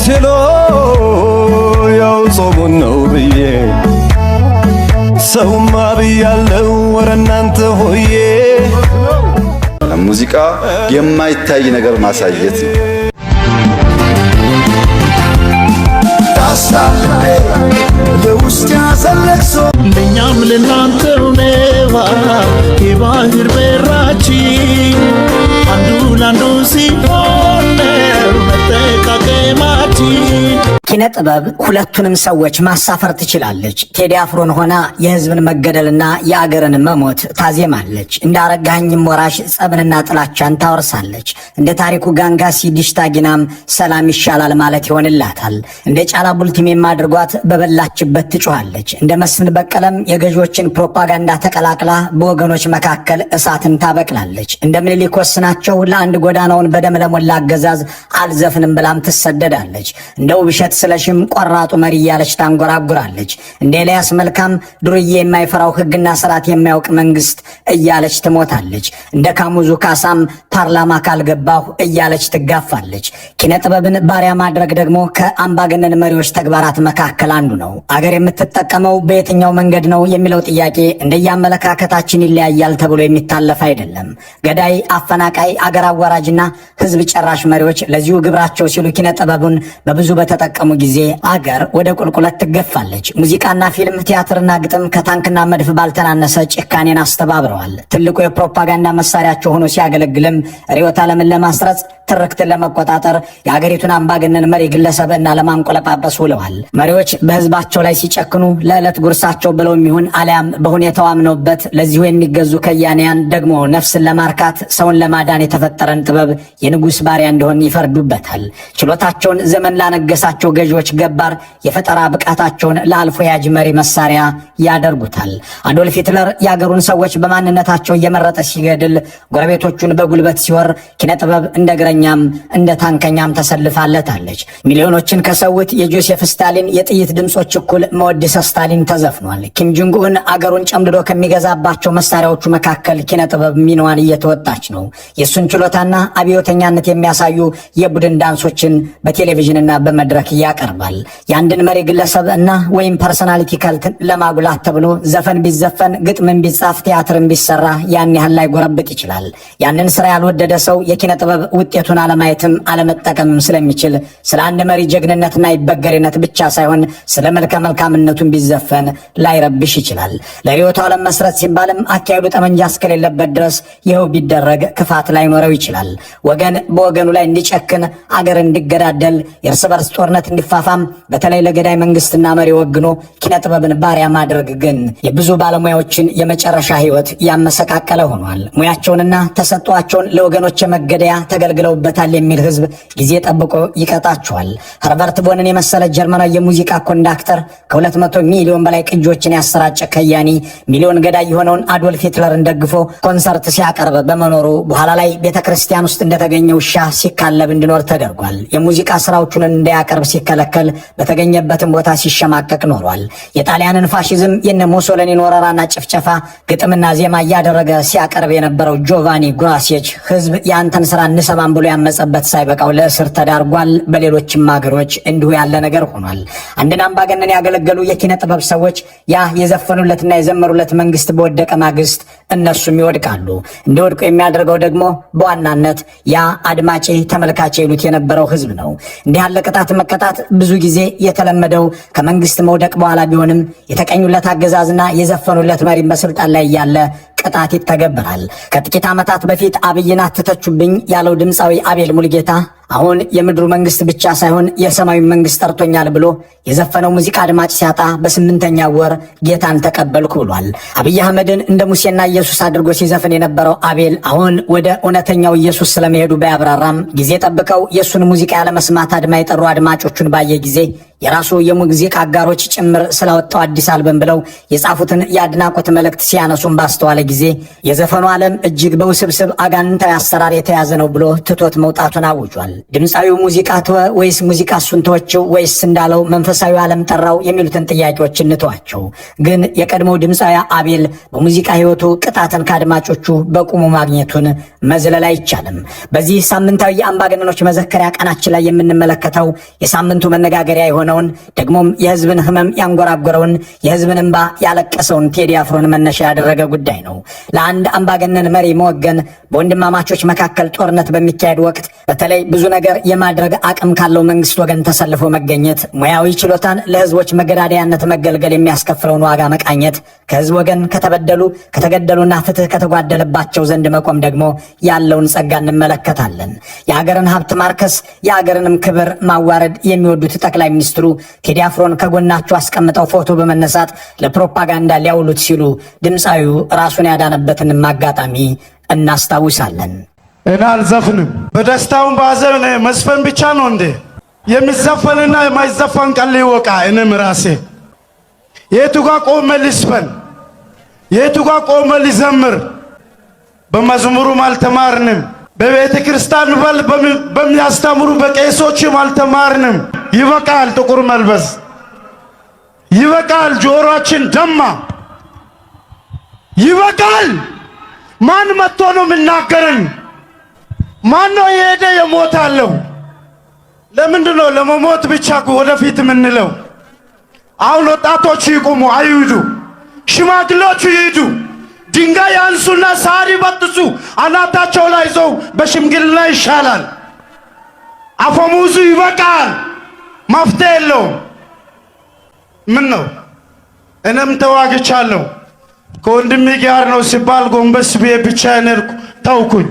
ችሎ ያው ጾሙን ነው ብዬ ሰውማ ብያለው ወረ እናንተ ሆዬ። ሙዚቃ የማይታይ ነገር ማሳየት ነው። ለውስጥ ያዘለቅሶ ለእኛም ለእናንተው ነዋ የባህር በራችን፣ አንዱ ለአንዱ ሲሆን ነው መጠቃቀማችን። ኪነ ጥበብ ሁለቱንም ሰዎች ማሳፈር ትችላለች። ቴዲ አፍሮን ሆና የሕዝብን መገደልና የአገርን መሞት ታዜማለች። እንደ አረጋኸኝም ወራሽ ጸብንና ጥላቻን ታወርሳለች። እንደ ታሪኩ ጋንጋሲ ዲሽታጊናም ሰላም ይሻላል ማለት ይሆንላታል። እንደ ጫላ ቡልቲሜም አድርጓት በበላችበት ትጮኻለች። እንደ መስፍን በቀለም የገዢዎችን ፕሮፓጋንዳ ተቀላቅላ በወገኖች መካከል እሳትን ታበቅላለች። እንደ ምኒልክ ወስናቸው ለአንድ ጎዳናውን በደም ለሞላ አገዛዝ አልዘፍንም ብላም ትሰደዳለች። እንደ ውብሸት ስለሽም ቆራጡ መሪ እያለች ታንጎራጉራለች። እንደ ኤልያስ መልካም ዱርዬ የማይፈራው ሕግና ስርዓት የማያውቅ መንግስት እያለች ትሞታለች። እንደ ካሙዙ ካሳም ፓርላማ ካልገባሁ እያለች ትጋፋለች። ኪነ ጥበብን ባሪያ ማድረግ ደግሞ ከአምባገነን መሪዎች ተግባራት መካከል አንዱ ነው። አገር የምትጠቀመው በየትኛው መንገድ ነው የሚለው ጥያቄ እንደየአመለካከታችን ይለያያል ተብሎ የሚታለፍ አይደለም። ገዳይ፣ አፈናቃይ፣ አገር አዋራጅና ህዝብ ጨራሽ መሪዎች ለዚሁ ግብራቸው ሲሉ ኪነ ጥበቡን በብዙ በተጠቀሙ ጊዜ አገር ወደ ቁልቁለት ትገፋለች። ሙዚቃና ፊልም፣ ቲያትርና ግጥም ከታንክና መድፍ ባልተናነሰ ጭካኔን አስተባብረዋል። ትልቁ የፕሮፓጋንዳ መሳሪያቸው ሆኖ ሲያገለግልም ርዕዮተ ዓለምን ለማስረጽ፣ ትርክትን ለመቆጣጠር፣ የአገሪቱን አምባገነን መሪ ግለሰብና ለማንቆለጳጰስ ውለዋል። መሪዎች በህዝባቸው ላይ ሲጨክኑ ለዕለት ጉርሳቸው ብለው ይሁን አሊያም በሁኔታው አምነውበት ለዚሁ የሚገዙ ከያንያን ደግሞ ነፍስን ለማርካት፣ ሰውን ለማዳን የተፈጠረን ጥበብ የንጉሥ ባሪያ እንደሆን ይፈርዱበታል። ችሎታቸውን ዘመን ላነገሳቸው ገዢዎች ገባር፣ የፈጠራ ብቃታቸውን ለአልፎ ያጅ መሪ መሳሪያ ያደርጉታል። አዶልፍ ሂትለር የአገሩን ሰዎች በማንነታቸው እየመረጠ ሲገድል፣ ጎረቤቶቹን በጉልበት ሲወር ኪነ ጥበብ እንደ እግረኛም እንደ ታንከኛም ተሰልፋለታለች። ሚሊዮኖችን ከሰውት የጆሴፍ ስታሊን የጥይት ድምፆች እኩል መወድሰ ስታሊን ተዘፍኗል። ኪም ጆንግ ኡን አገሩን ጨምድዶ ከሚገዛባቸው መሳሪያዎቹ መካከል ኪነ ጥበብ ሚናዋን እየተወጣች ነው። የእሱን ችሎታና አብዮተኛነት የሚያሳዩ የቡድን ዳንሶችን በቴሌቪዥንና በመድረክ ያቀርባል። የአንድን መሪ ግለሰብ እና ወይም personality cult ለማጉላት ተብሎ ዘፈን ቢዘፈን፣ ግጥምን ቢጻፍ፣ ቲያትርን ቢሰራ ያን ያህል ላይጎረብጥ ይችላል። ያንን ስራ ያልወደደ ሰው የኪነ ጥበብ ውጤቱን አለማየትም አለመጠቀምም ስለሚችል ስለ አንድ መሪ ጀግንነትና ይበገሬነት ብቻ ሳይሆን ስለ መልከ መልካምነቱን ቢዘፈን ላይረብሽ ይችላል። ለርዕዮተ ዓለም መስረት ሲባልም አካሄዱ ጠመንጃ እስከሌለበት ድረስ ይኸው ቢደረግ ክፋት ላይኖረው ይችላል። ወገን በወገኑ ላይ እንዲጨክን፣ አገር እንዲገዳደል፣ የእርስ በርስ ጦርነት እንዲፋፋም በተለይ ለገዳይ መንግስትና መሪ ወግኖ ኪነ ጥበብን ባሪያ ማድረግ ግን የብዙ ባለሙያዎችን የመጨረሻ ህይወት ያመሰቃቀለ ሆኗል። ሙያቸውንና ተሰጥቷቸውን ለወገኖች መገደያ ተገልግለውበታል የሚል ህዝብ ጊዜ ጠብቆ ይቀጣቸዋል። ኸርበርት ቦንን የመሰለ ጀርመናዊ የሙዚቃ ኮንዳክተር፣ ከ200 ሚሊዮን በላይ ቅጂዎችን ያሰራጨ ከያኒ ሚሊዮን ገዳይ የሆነውን አዶልፍ ሂትለርን ደግፎ ኮንሰርት ሲያቀርብ በመኖሩ በኋላ ላይ ቤተ ክርስቲያን ውስጥ እንደተገኘ ውሻ ሲካለብ እንዲኖር ተደርጓል። የሙዚቃ ስራዎቹን እንዳያቀርብ ሲከለከል፣ በተገኘበትም ቦታ ሲሸማቀቅ ኖሯል። የጣሊያንን ፋሽዝም፣ የነ ሙሶሊኒን ወረራና ጭፍጨፋ ግጥምና ዜማ እያደረገ ሲያቀርብ የነበረው ጆቫኒ ጉራሴች ህዝብ የአንተን ስራ እንሰማም ብሎ ያመጸበት ሳይበቃው ለእስር ተዳርጓል። በሌሎችም ሀገሮች እንዲሁ ያለ ነገር ሆኗል። አንድን አምባገነን ያገለገሉ የኪነ ጥበብ ሰዎች ያ የዘፈኑለትና የዘመሩለት መንግስት በወደቀ ማግስት እነሱም ይወድቃሉ። እንዲወድቁ የሚያደርገው ደግሞ በዋናነት ያ አድማጬ ተመልካቼ ይሉት የነበረው ህዝብ ነው። እንዲህ ያለ ቅጣት መቀጣት ብዙ ጊዜ የተለመደው ከመንግስት መውደቅ በኋላ ቢሆንም የተቀኙለት አገዛዝና የዘፈኑለት መሪ በስልጣን ላይ እያለ ቅጣት ይተገበራል። ከጥቂት ዓመታት በፊት አብይን አትተቹብኝ ያለው ድምፃዊ አቤል ሙልጌታ አሁን የምድሩ መንግስት ብቻ ሳይሆን የሰማዩ መንግስት ጠርቶኛል ብሎ የዘፈነው ሙዚቃ አድማጭ ሲያጣ በስምንተኛ ወር ጌታን ተቀበልኩ ብሏል። አብይ አህመድን እንደ ሙሴና ኢየሱስ አድርጎ ሲዘፍን የነበረው አቤል አሁን ወደ እውነተኛው ኢየሱስ ስለመሄዱ ባያብራራም ጊዜ ጠብቀው የእሱን ሙዚቃ ያለመስማት አድማ የጠሩ አድማጮቹን ባየ ጊዜ የራሱ የሙዚቃ አጋሮች ጭምር ስላወጣው አዲስ አልበም ብለው የጻፉትን የአድናቆት መልእክት ሲያነሱን ባስተዋለ ጊዜ የዘፈኑ ዓለም እጅግ በውስብስብ አጋንንታዊ አሰራር የተያዘ ነው ብሎ ትቶት መውጣቱን አውጇል። ድምፃዊው ሙዚቃ ተወ ወይስ ሙዚቃ እሱን ተወችው ወይስ እንዳለው መንፈሳዊ ዓለም ጠራው የሚሉትን ጥያቄዎች እንተዋቸው። ግን የቀድሞው ድምፃዊ አቤል በሙዚቃ ሕይወቱ ቅጣትን ከአድማጮቹ በቁሙ ማግኘቱን መዝለል አይቻልም። በዚህ ሳምንታዊ የአምባገነኖች መዘከሪያ ቀናችን ላይ የምንመለከተው የሳምንቱ መነጋገሪያ የሆነውን፣ ደግሞም የሕዝብን ሕመም ያንጎራጎረውን፣ የሕዝብን እንባ ያለቀሰውን ቴዲ አፍሮን መነሻ ያደረገ ጉዳይ ነው። ለአንድ አምባገነን መሪ መወገን፣ በወንድማማቾች መካከል ጦርነት በሚካሄድ ወቅት በተለይ ብዙ ነገር የማድረግ አቅም ካለው መንግስት ወገን ተሰልፎ መገኘት፣ ሙያዊ ችሎታን ለህዝቦች መገዳደያነት መገልገል የሚያስከፍለውን ዋጋ መቃኘት፣ ከህዝብ ወገን ከተበደሉ፣ ከተገደሉና ፍትህ ከተጓደለባቸው ዘንድ መቆም ደግሞ ያለውን ጸጋ እንመለከታለን። የሀገርን ሀብት ማርከስ፣ የሀገርንም ክብር ማዋረድ የሚወዱት ጠቅላይ ሚኒስትሩ ቴዲ አፍሮን ከጎናቸው አስቀምጠው ፎቶ በመነሳት ለፕሮፓጋንዳ ሊያውሉት ሲሉ ድምፃዊው ራሱን ያዳነበትንም አጋጣሚ እናስታውሳለን። እኔ አልዘፍንም። በደስታውን በሐዘን መዝፈን ብቻ ነው እንዴ? የሚዘፈንና የማይዘፈን ቃል ይወቃ። እኔም ራሴ የቱ ጋ ቆመ ልዝፈን? የቱ ጋ ቆመ ልዘምር? በመዝሙሩም አልተማርንም። በቤተ ክርስቲያን በል በሚያስተምሩ በቄሶችም አልተማርንም። ይበቃል፣ ጥቁር መልበስ ይበቃል። ጆሮአችን ደማ። ይበቃል። ማን መጥቶ ነው የሚናገረኝ? ማን ነው የሄደ የሞታለሁ? ለምንድን ነው ለመሞት ብቻ ወደፊት የምንለው? አሁን ወጣቶቹ ይቁሙ፣ አይሂዱ። ሽማግሌዎቹ ይሂዱ። ድንጋይ ያንሱና ሳር ይበጥሱ፣ አናታቸው ላይ ይዘው በሽምግልና ይሻላል። አፈሙዙ ይበቃል፣ መፍትሄ የለውም። ምን ነው፣ እኔም ተዋግቻለሁ፣ ከወንድሜ ጋር ነው ሲባል ጎንበስ ብዬ ብቻዬን ሄድኩ፣ ተውኩኝ።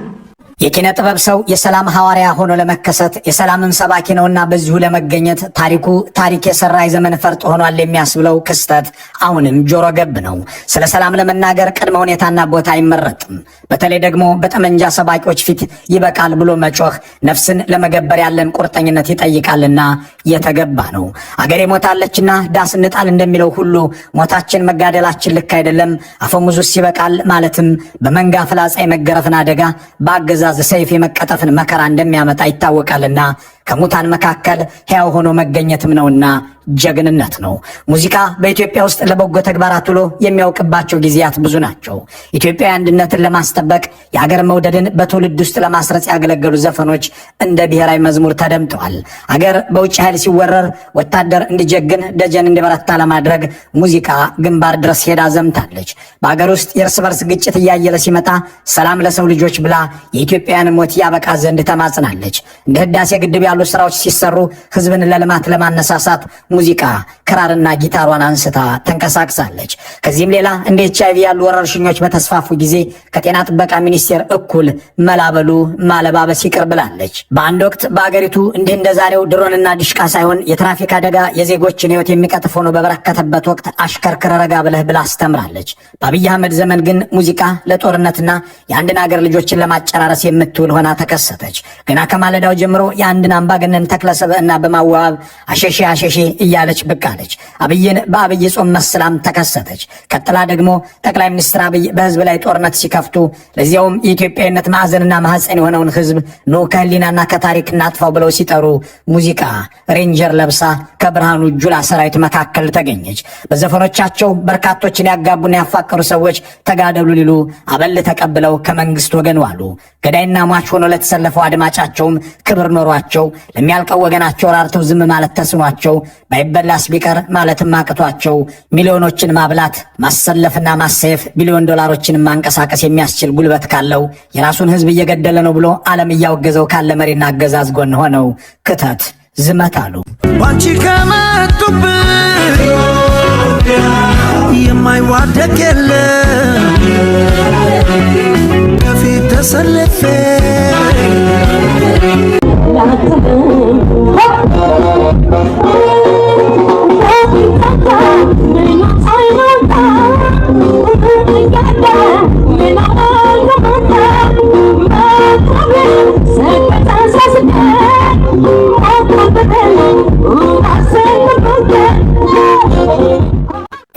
የኪነ ጥበብ ሰው የሰላም ሐዋርያ ሆኖ ለመከሰት፣ የሰላምም ሰባኪ ነውና በዚሁ ለመገኘት ታሪኩ ታሪክ የሰራ የዘመን ፈርጥ ሆኗል የሚያስብለው ክስተት አሁንም ጆሮ ገብ ነው። ስለ ሰላም ለመናገር ቅድመ ሁኔታና ቦታ አይመረጥም። በተለይ ደግሞ በጠመንጃ ሰባቂዎች ፊት ይበቃል ብሎ መጮህ ነፍስን ለመገበር ያለን ቁርጠኝነት ይጠይቃልና የተገባ ነው። አገሬ ሞታለችና ዳስ እንጣል እንደሚለው ሁሉ ሞታችን መጋደላችን ልክ አይደለም፣ አፈሙዙስ ይበቃል ማለትም በመንጋ ፍላጻ የመገረፍን አደጋ፣ በአገዛዝ ሰይፍ የመቀጠፍን መከራ እንደሚያመጣ ይታወቃልና ከሙታን መካከል ሕያው ሆኖ መገኘትም ነውና ጀግንነት ነው። ሙዚቃ በኢትዮጵያ ውስጥ ለበጎ ተግባራት ውሎ የሚያውቅባቸው ጊዜያት ብዙ ናቸው። ኢትዮጵያዊ አንድነትን ለማስጠበቅ፣ የአገር መውደድን በትውልድ ውስጥ ለማስረጽ ያገለገሉ ዘፈኖች እንደ ብሔራዊ መዝሙር ተደምጠዋል። አገር በውጭ ኃይል ሲወረር ወታደር እንዲጀግን፣ ደጀን እንዲበረታ ለማድረግ ሙዚቃ ግንባር ድረስ ሄዳ ዘምታለች። በአገር ውስጥ የእርስ በርስ ግጭት እያየለ ሲመጣ ሰላም ለሰው ልጆች ብላ የኢትዮጵያን ሞት ያበቃ ዘንድ ተማጽናለች። እንደ ህዳሴ ግድብ ያሉ ስራዎች ሲሰሩ ህዝብን ለልማት ለማነሳሳት ሙዚቃ ክራርና ጊታሯን አንስታ ተንቀሳቅሳለች። ከዚህም ሌላ እንደ ኤችአይቪ ያሉ ወረርሽኞች በተስፋፉ ጊዜ ከጤና ጥበቃ ሚኒስቴር እኩል መላበሉ ማለባበስ ይቅር ብላለች። በአንድ ወቅት በአገሪቱ እንዲህ እንደ ዛሬው ድሮንና ድሽቃ ሳይሆን የትራፊክ አደጋ የዜጎችን ህይወት የሚቀጥፍ ሆኖ በበረከተበት ወቅት አሽከርክር ረጋ ብለህ ብላ አስተምራለች። በአብይ አህመድ ዘመን ግን ሙዚቃ ለጦርነትና የአንድን አገር ልጆችን ለማጨራረስ የምትውል ሆና ተከሰተች። ገና ከማለዳው ጀምሮ የአንድን አምባገነን ተክለሰብዕና በማዋብ አሸሼ አሸሼ እያለች ብቅ አለች። አብይን በአብይ ጾም መስላም ተከሰተች። ቀጥላ ደግሞ ጠቅላይ ሚኒስትር አብይ በህዝብ ላይ ጦርነት ሲከፍቱ፣ ለዚያውም የኢትዮጵያዊነት ማዕዘንና ማህፀን የሆነውን ህዝብ ኑ ከህሊናና ከታሪክ እናጥፋው ብለው ሲጠሩ ሙዚቃ ሬንጀር ለብሳ ከብርሃኑ ጁላ ሰራዊት መካከል ተገኘች። በዘፈኖቻቸው በርካቶችን ያጋቡና ያፋቀሩ ሰዎች ተጋደሉ ሊሉ አበል ተቀብለው ከመንግስት ወገን ዋሉ። ገዳይና ሟች ሆኖ ለተሰለፈው አድማጫቸውም ክብር ኖሯቸው፣ ለሚያልቀው ወገናቸው ራርተው ዝም ማለት ተስኗቸው፣ ባይበላስ ቢቀር ማለትም አቅቷቸው፣ ሚሊዮኖችን ማብላት፣ ማሰለፍና ማሰየፍ፣ ቢሊዮን ዶላሮችን ማንቀሳቀስ የሚያስችል ጉልበት ካለው፣ የራሱን ህዝብ እየገደለ ነው ብሎ ዓለም እያወገዘው ካለ መሪና አገዛዝ ጎን ሆነው ክተት ዝመት አሉ። ባንቺ ከመጡብን የማይዋደቅ የለም፣ ከፊት ተሰልፌ።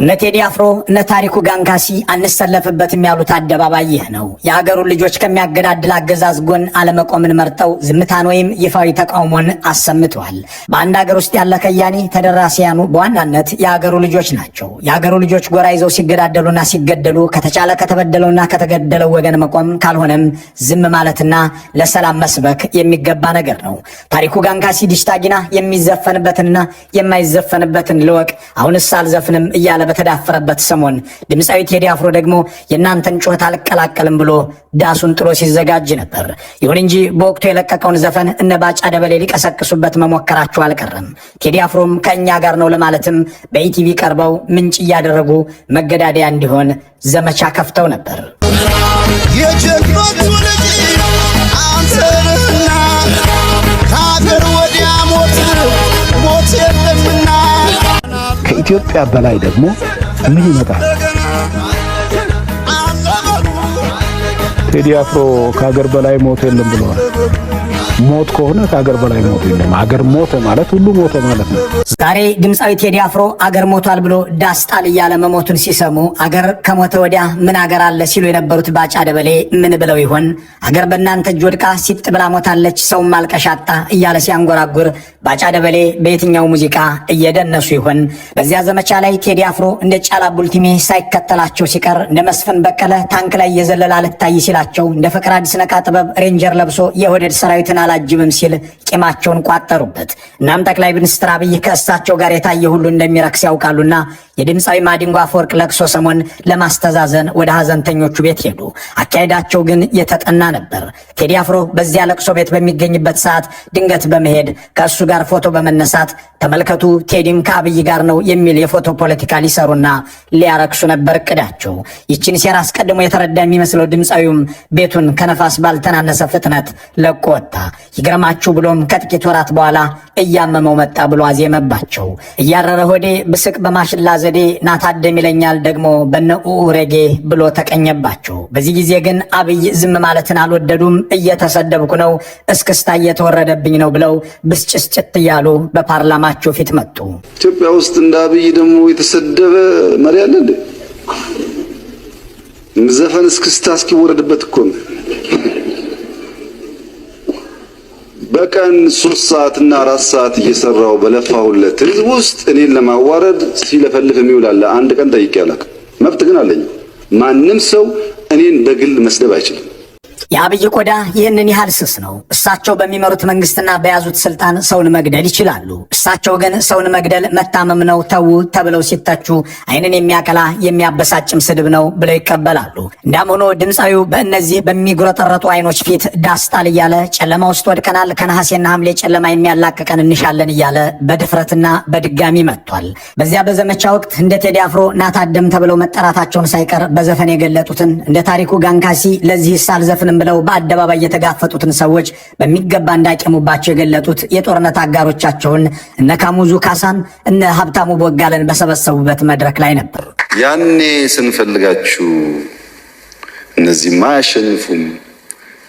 እነ ቴዲ አፍሮ፣ እነ ታሪኩ ጋንካሲ አንሰለፍበትም ያሉት አደባባይ ይህ ነው። የአገሩን ልጆች ከሚያገዳድል አገዛዝ ጎን አለመቆምን መርጠው ዝምታን ወይም ይፋዊ ተቃውሞን አሰምተዋል። በአንድ ሀገር ውስጥ ያለ ከያኒ ተደራሲያኑ በዋናነት የአገሩ ልጆች ናቸው። የአገሩ ልጆች ጎራ ይዘው ሲገዳደሉና ሲገደሉ ከተቻለ ከተበደለውና ከተገደለው ወገን መቆም፣ ካልሆነም ዝም ማለትና ለሰላም መስበክ የሚገባ ነገር ነው። ታሪኩ ጋንካሲ ዲሽታጊና የሚዘፈንበትንና የማይዘፈንበትን ልወቅ፣ አሁንስ አልዘፍንም እያለ በተዳፈረበት ሰሞን ድምፃዊ ቴዲ አፍሮ ደግሞ የእናንተን ጩኸት አልቀላቀልም ብሎ ዳሱን ጥሎ ሲዘጋጅ ነበር። ይሁን እንጂ በወቅቱ የለቀቀውን ዘፈን እነ ባጫ ደበሌ ሊቀሰቅሱበት መሞከራቸው አልቀረም። ቴዲ አፍሮም ከእኛ ጋር ነው ለማለትም በኢቲቪ ቀርበው ምንጭ እያደረጉ መገዳደያ እንዲሆን ዘመቻ ከፍተው ነበር። የጀግኖቹ ልጅ አንተ ነህና ከአገር ወዲያ ሞት ሞት የለምና። ከኢትዮጵያ በላይ ደግሞ ምን ይመጣል? ቴዲ አፍሮ ከሀገር በላይ ሞት የለም ብለዋል። ሞት ከሆነ ከሀገር በላይ ሞት የለም። ሀገር ሞተ ማለት ሁሉ ሞተ ማለት ነው። ዛሬ ድምፃዊ ቴዲ አፍሮ አገር ሞቷል ብሎ ዳስ ጣል እያለ መሞቱን ሲሰሙ አገር ከሞተ ወዲያ ምን አገር አለ ሲሉ የነበሩት ባጫ ደበሌ ምን ብለው ይሆን? አገር በእናንተ እጅ ወድቃ ሲጥ ብላ ሞታለች፣ ሰውም ማልቀሻ አጣ እያለ ሲያንጎራጉር ባጫ ደበሌ በየትኛው ሙዚቃ እየደነሱ ይሆን? በዚያ ዘመቻ ላይ ቴዲ አፍሮ እንደ ጫላ ቡልቲሜ ሳይከተላቸው ሲቀር፣ እንደ መስፍን በቀለ ታንክ ላይ እየዘለለ አልታይ ሲላቸው፣ እንደ ፍቅር አዲስ ነቃ ጥበብ ሬንጀር ለብሶ የኦህዴድ ሰራዊትን አላጅብም ሲል ቂማቸውን ቋጠሩበት። እናም ጠቅላይ ሚኒስትር አብይ ከእሳቸው ጋር የታየ ሁሉ እንደሚረክስ ያውቃሉና የድምፃዊ ማዲንጎ አፈወርቅ ለቅሶ ሰሞን ለማስተዛዘን ወደ ሀዘንተኞቹ ቤት ሄዱ። አካሄዳቸው ግን የተጠና ነበር። ቴዲ አፍሮ በዚያ ለቅሶ ቤት በሚገኝበት ሰዓት ድንገት በመሄድ ከእሱ ጋር ፎቶ በመነሳት ተመልከቱ ቴዲም ከአብይ ጋር ነው የሚል የፎቶ ፖለቲካ ሊሰሩና ሊያረክሱ ነበር እቅዳቸው። ይችን ሴራ አስቀድሞ የተረዳ የሚመስለው ድምፃዊውም ቤቱን ከነፋስ ባልተናነሰ ፍጥነት ለቆ ወጣ። ይግረማችሁ ብሎም ከጥቂት ወራት በኋላ እያመመው መጣ ብሎ አዜመባቸው። እያረረ ሆዴ ብስቅ በማሽላ ዘዴ ናታደም ይለኛል ደግሞ በነ ኡኡ ሬጌ ብሎ ተቀኘባቸው። በዚህ ጊዜ ግን አብይ ዝም ማለትን አልወደዱም። እየተሰደብኩ ነው፣ እስክስታ እየተወረደብኝ ነው ብለው ብስጭስጭት እያሉ በፓርላማቸው ፊት መጡ። ኢትዮጵያ ውስጥ እንደ አብይ ደግሞ የተሰደበ መሪ አለ እንዴ? ዘፈን እስክስታ እስኪወረድበት እኮ ነው። በቀን 3 ሰዓትና 4 ሰዓት እየሰራው በለፋሁለት ህዝብ ውስጥ እኔን ለማዋረድ ሲለፈልፍ የሚውል አለ። አንድ ቀን ጠይቄ አላውቅም። መብት ግን አለኝ። ማንም ሰው እኔን በግል መስደብ አይችልም። የአብይ ቆዳ ይህንን ያህል ስስ ነው። እሳቸው በሚመሩት መንግስትና በያዙት ስልጣን ሰውን መግደል ይችላሉ። እሳቸው ግን ሰውን መግደል መታመም ነው ተዉ ተብለው ሲተቹ ዓይንን የሚያቀላ የሚያበሳጭም ስድብ ነው ብለው ይቀበላሉ። እንዳም ሆኖ ድምፃዊው በእነዚህ በሚጉረጠረጡ ዓይኖች ፊት ዳስ ጣል እያለ ጨለማ ውስጥ ወድቀናል፣ ከነሐሴና ሐምሌ ጨለማ የሚያላቅቀን እንሻለን እያለ በድፍረትና በድጋሚ መጥቷል። በዚያ በዘመቻ ወቅት እንደ ቴዲ አፍሮ ናታደም ተብለው መጠራታቸውን ሳይቀር በዘፈን የገለጡትን፣ እንደ ታሪኩ ጋንካሲ ለዚህ አልዘፍንም ብለው በአደባባይ የተጋፈጡትን ሰዎች በሚገባ እንዳቄሙባቸው የገለጡት የጦርነት አጋሮቻቸውን እነ ካሙዙ ካሳን፣ እነ ሀብታሙ ቦጋለን በሰበሰቡበት መድረክ ላይ ነበር። ያኔ ስንፈልጋችሁ እነዚህማ አያሸንፉም፣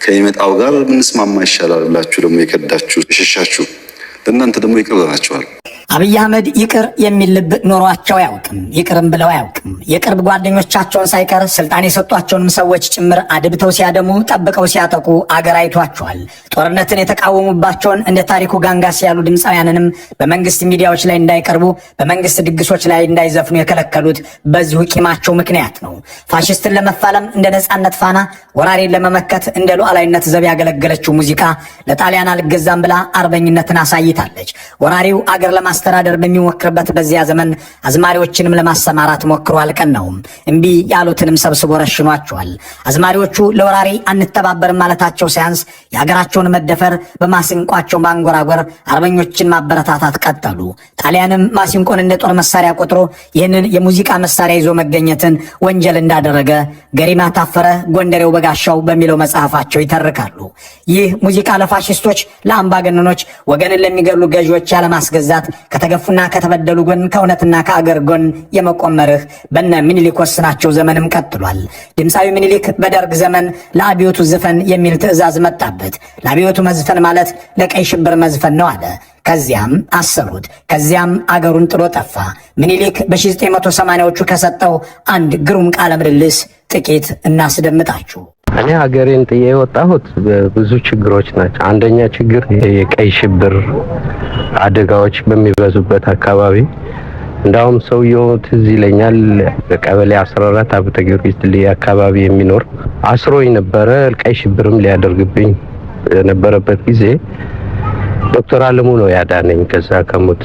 ከሚመጣው ጋር ብንስማማ ይሻላል ብላችሁ ደግሞ የከዳችሁ፣ የሸሻችሁ፣ ለእናንተ ደግሞ ይቅር ብለናችኋል። አብይ አህመድ ይቅር የሚል ልብ ኖሯቸው አያውቅም። ይቅርም ብለው አያውቅም። የቅርብ ጓደኞቻቸውን ሳይቀር ስልጣን የሰጧቸውንም ሰዎች ጭምር አድብተው ሲያደሙ፣ ጠብቀው ሲያጠቁ አገር አይቷቸዋል። ጦርነትን የተቃወሙባቸውን እንደ ታሪኩ ጋንጋስ ያሉ ድምፃውያንንም በመንግስት ሚዲያዎች ላይ እንዳይቀርቡ፣ በመንግስት ድግሶች ላይ እንዳይዘፍኑ የከለከሉት በዚሁ ቂማቸው ምክንያት ነው። ፋሽስትን ለመፋለም እንደ ነጻነት ፋና፣ ወራሪን ለመመከት እንደ ሉዓላዊነት ዘብ ያገለገለችው ሙዚቃ ለጣሊያን አልገዛም ብላ አርበኝነትን አሳይታለች። ወራሪው አገር ለማስተዳደር በሚሞክርበት በዚያ ዘመን አዝማሪዎችንም ለማሰማራት ሞክሮ አልቀናውም። እምቢ ያሉትንም ሰብስቦ ረሽኗቸዋል። አዝማሪዎቹ ለወራሪ አንተባበርም ማለታቸው ሳያንስ የሀገራቸውን መደፈር በማሲንቋቸው ማንጎራጎር አርበኞችን ማበረታታት ቀጠሉ። ጣሊያንም ማሲንቆን እንደ ጦር መሳሪያ ቆጥሮ ይህንን የሙዚቃ መሳሪያ ይዞ መገኘትን ወንጀል እንዳደረገ ገሪማ ታፈረ ጎንደሬው በጋሻው በሚለው መጽሐፋቸው ይተርካሉ። ይህ ሙዚቃ ለፋሽስቶች፣ ለአምባገነኖች፣ ወገንን ለሚገሉ ገዢዎች ያለማስገዛት ከተገፉና ከተበደሉ ጎን፣ ከእውነትና ከአገር ጎን የመቆም መርህ በነ ምኒልክ ወስናቸው ዘመንም ቀጥሏል። ድምፃዊ ምኒልክ በደርግ ዘመን ለአብዮቱ ዝፈን የሚል ትዕዛዝ መጣበት። ለአብዮቱ መዝፈን ማለት ለቀይ ሽብር መዝፈን ነው አለ። ከዚያም አሰሩት። ከዚያም አገሩን ጥሎ ጠፋ። ምኒልክ በ1980ዎቹ ከሰጠው አንድ ግሩም ቃለ ምልልስ ጥቂት እናስደምጣችሁ። እኔ ሀገሬን ጥዬ የወጣሁት ብዙ ችግሮች ናቸው። አንደኛ ችግር የቀይ ሽብር አደጋዎች በሚበዙበት አካባቢ፣ እንዳውም ሰውየው ትዝ ይለኛል፣ በቀበሌ 14 ሀብተ ጊዮርጊስ ድልድይ አካባቢ የሚኖር አስሮኝ ነበረ። ቀይ ሽብርም ሊያደርግብኝ የነበረበት ጊዜ ዶክተር አለሙ ነው ያዳነኝ ከዛ ከሞት።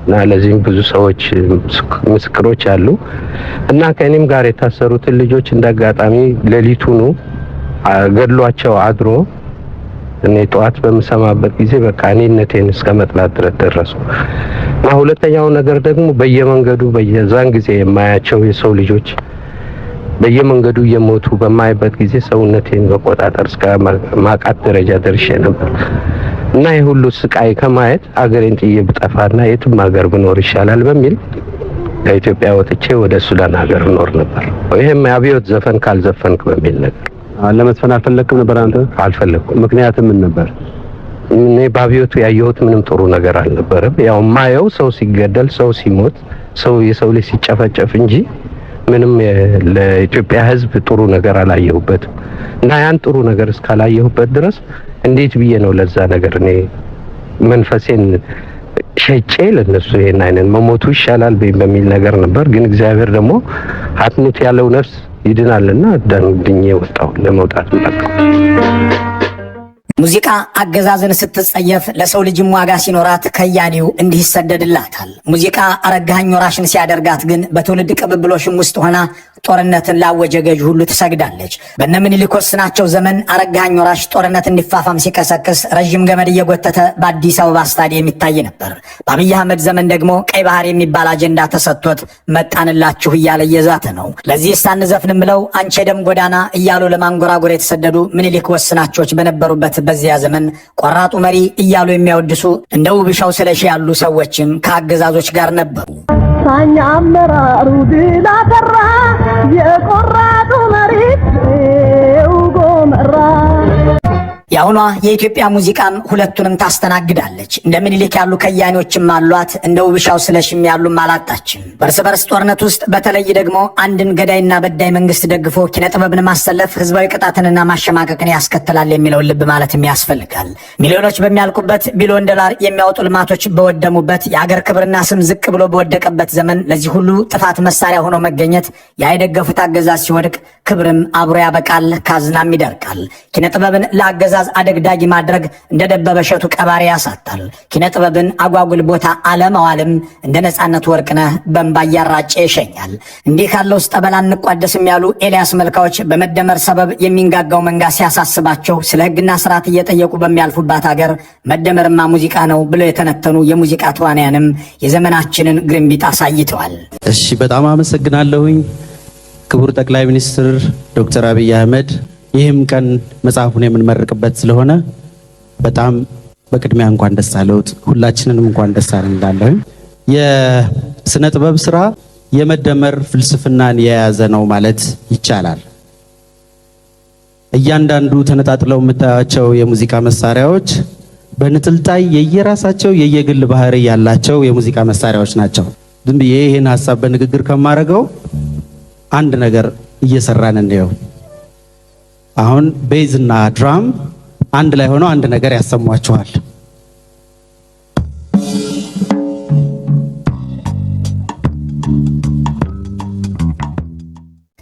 እና ለዚህም ብዙ ሰዎች ምስክሮች አሉ። እና ከእኔም ጋር የታሰሩትን ልጆች እንዳጋጣሚ ሌሊቱኑ ገድሏቸው አድሮ እኔ ጠዋት በምሰማበት ጊዜ በቃ እኔነቴን እስከ መጥላት ድረስ ደረሱ። እና ሁለተኛው ነገር ደግሞ በየመንገዱ በየዛን ጊዜ የማያቸው የሰው ልጆች በየመንገዱ እየሞቱ በማይበት ጊዜ ሰውነቴን መቆጣጠር እስከ ማቃት ደረጃ ደርሼ ነበር። እና ይህ ሁሉ ስቃይ ከማየት አገሬን ጥዬ ብጠፋና የትም ሀገር ብኖር ይሻላል በሚል ከኢትዮጵያ ወጥቼ ወደ ሱዳን ሀገር እኖር ነበር። ይሄም የአብዮት ዘፈን ካልዘፈንክ በሚል ነገር። ለመዝፈን አልፈለክም ነበር አንተ? አልፈለኩም። ምክንያትም ምን ነበር? እኔ በአብዮቱ ያየሁት ምንም ጥሩ ነገር አልነበረም። ያው ማየው ሰው ሲገደል፣ ሰው ሲሞት፣ ሰው የሰው ልጅ ሲጨፈጨፍ እንጂ ምንም ለኢትዮጵያ ሕዝብ ጥሩ ነገር አላየሁበትም። እና ያን ጥሩ ነገር እስካላየሁበት ድረስ እንዴት ብዬ ነው ለዛ ነገር እኔ መንፈሴን ሸጬ ለነሱ ይሄን አይነት መሞቱ ይሻላል በሚል ነገር ነበር። ግን እግዚአብሔር ደግሞ አትሙት ያለው ነፍስ ይድናልና ድኜ ወጣሁ። ለመውጣት በቃ። ሙዚቃ አገዛዝን ስትጸየፍ፣ ለሰው ልጅም ዋጋ ሲኖራት ከያኒው እንዲህ ይሰደድላታል። ሙዚቃ አረጋኸኝ ወራሽን ሲያደርጋት ግን በትውልድ ቅብብሎሽም ውስጥ ሆና ጦርነትን ላወጀ ገዥ ሁሉ ትሰግዳለች። በነ ምኒልክ ወስናቸው ዘመን አረጋኸኝ ወራሽ ጦርነት እንዲፋፋም ሲቀሰቅስ ረዥም ገመድ እየጎተተ በአዲስ አበባ ስታዲየም ይታይ ነበር። በአብይ አህመድ ዘመን ደግሞ ቀይ ባህር የሚባል አጀንዳ ተሰጥቶት መጣንላችሁ እያለ እየዛተ ነው። ለዚህ ሳንዘፍንም ብለው አንቺ የደም ጎዳና እያሉ ለማንጎራጎር የተሰደዱ ምኒልክ ወስናቸዎች በነበሩበት በዚያ ዘመን ቆራጡ መሪ እያሉ የሚያወድሱ እንደ ውብሻው ስለሺ ያሉ ሰዎችም ከአገዛዞች ጋር ነበሩ። ሳኛ አመራሩ ድል አፈራ፣ የቆራጡ መሪ ጎመራ። የአሁኗ የኢትዮጵያ ሙዚቃም ሁለቱንም ታስተናግዳለች። እንደ ምኒልክ ያሉ ከያኔዎችም አሏት፣ እንደ ውብሻው ስለሽም ያሉም አላጣችም። በእርስ በርስ ጦርነት ውስጥ በተለይ ደግሞ አንድን ገዳይና በዳይ መንግስት ደግፎ ኪነጥበብን ማሰለፍ ህዝባዊ ቅጣትንና ማሸማቀቅን ያስከትላል የሚለውን ልብ ማለትም ያስፈልጋል። ሚሊዮኖች በሚያልቁበት፣ ቢሊዮን ዶላር የሚያወጡ ልማቶች በወደሙበት፣ የአገር ክብርና ስም ዝቅ ብሎ በወደቀበት ዘመን ለዚህ ሁሉ ጥፋት መሳሪያ ሆኖ መገኘት ያይደገፉት አገዛዝ ሲወድቅ ክብርም አብሮ ያበቃል፣ ካዝናም ይደርቃል። ኪነጥበብን ለአገዛዝ አደግዳጊ ማድረግ እንደ ደበበ እሸቱ ቀባሪ ያሳጣል። ኪነ ጥበብን አጓጉል ቦታ አለማዋልም እንደ ነፃነት ወርቅነህ በእንባ እያራጨ ይሸኛል። እንዲህ ካለው ውስጥ ጠበል አንቋደስም ያሉ ኤልያስ መልካዎች በመደመር ሰበብ የሚንጋጋው መንጋ ሲያሳስባቸው ስለ ሕግና ስርዓት እየጠየቁ በሚያልፉባት ሀገር መደመርማ ሙዚቃ ነው ብለው የተነተኑ የሙዚቃ ተዋንያንም የዘመናችንን ግርንቢጥ አሳይተዋል። እሺ፣ በጣም አመሰግናለሁኝ ክቡር ጠቅላይ ሚኒስትር ዶክተር አብይ አህመድ። ይህም ቀን መጽሐፉን የምንመርቅበት ስለሆነ በጣም በቅድሚያ እንኳን ደስ አለዎት፣ ሁላችንንም እንኳን ደስ አለን እላለሁኝ። የስነ ጥበብ ስራ የመደመር ፍልስፍናን የያዘ ነው ማለት ይቻላል። እያንዳንዱ ተነጣጥለው የምታያቸው የሙዚቃ መሳሪያዎች በንጥልጣይ የየራሳቸው የየግል ባህሪ ያላቸው የሙዚቃ መሳሪያዎች ናቸው። ዝም ብዬ ይህን ሀሳብ በንግግር ከማደርገው አንድ ነገር እየሰራን እንየው። አሁን bass እና drum አንድ ላይ ሆነው አንድ ነገር ያሰሟችኋል።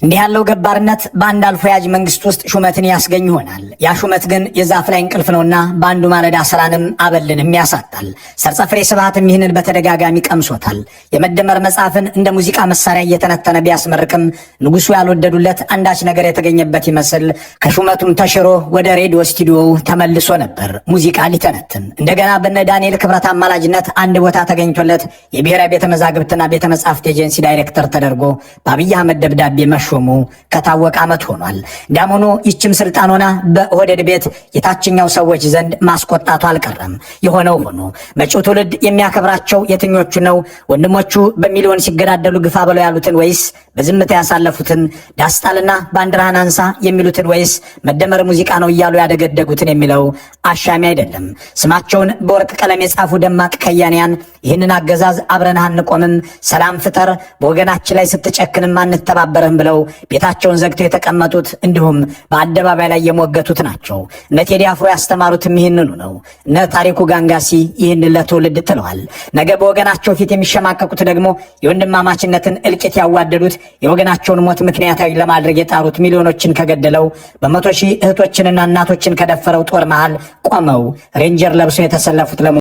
እንዲህ ያለው ገባርነት በአንድ አልፎ ያጅ መንግስት ውስጥ ሹመትን ያስገኝ ይሆናል። ያ ሹመት ግን የዛፍ ላይ እንቅልፍ ነውና በአንዱ ማለዳ ስራንም አበልንም ያሳጣል። ሰርጸ ፍሬ ስብሐትም ይህንን በተደጋጋሚ ቀምሶታል። የመደመር መጽሐፍን እንደ ሙዚቃ መሳሪያ እየተነተነ ቢያስመርቅም ንጉሱ ያልወደዱለት አንዳች ነገር የተገኘበት ይመስል ከሹመቱም ተሽሮ ወደ ሬዲዮ ስቱዲዮው ተመልሶ ነበር ሙዚቃ ሊተነትን። እንደገና በነ ዳንኤል ክብረት አማላጅነት አንድ ቦታ ተገኝቶለት የብሔራዊ ቤተ መዛግብትና ቤተ መጻሕፍት ኤጀንሲ ዳይሬክተር ተደርጎ በአብይ አህመድ ደብዳቤ መሾሙ እንደተሾሙ ከታወቀ ዓመት ሆኗል። እንዲያም ሆኖ ይችም ስልጣን ሆና በኦህዴድ ቤት የታችኛው ሰዎች ዘንድ ማስቆጣቱ አልቀረም። የሆነው ሆኖ መጪው ትውልድ የሚያከብራቸው የትኞቹ ነው? ወንድሞቹ በሚሊዮን ሲገዳደሉ ግፋ በለው ያሉትን ወይስ በዝምታ ያሳለፉትን? ዳስጣልና ባንዲራህን አንሳ የሚሉትን ወይስ መደመር ሙዚቃ ነው እያሉ ያደገደጉትን የሚለው አሻሚ አይደለም። ስማቸውን በወርቅ ቀለም የጻፉ ደማቅ ከያንያን ይህንን አገዛዝ አብረንህ አንቆምም፣ ሰላም ፍጠር፣ በወገናችን ላይ ስትጨክንም አንተባበርህም ብለው ቤታቸውን ዘግተው የተቀመጡት እንዲሁም በአደባባይ ላይ የሞገቱት ናቸው። እነ ቴዲ አፍሮ ያስተማሩትም ይህንኑ ነው። እነ ታሪኩ ጋንጋሲ ይህንን ለትውልድ ጥለዋል። ነገ በወገናቸው ፊት የሚሸማቀቁት ደግሞ የወንድማማችነትን እልቂት ያዋደዱት፣ የወገናቸውን ሞት ምክንያታዊ ለማድረግ የጣሩት፣ ሚሊዮኖችን ከገደለው፣ በ100,000 እህቶችንና እናቶችን ከደፈረው ጦር መሃል ቆመው ሬንጀር ለብሰው የተሰለፉት ለመሆ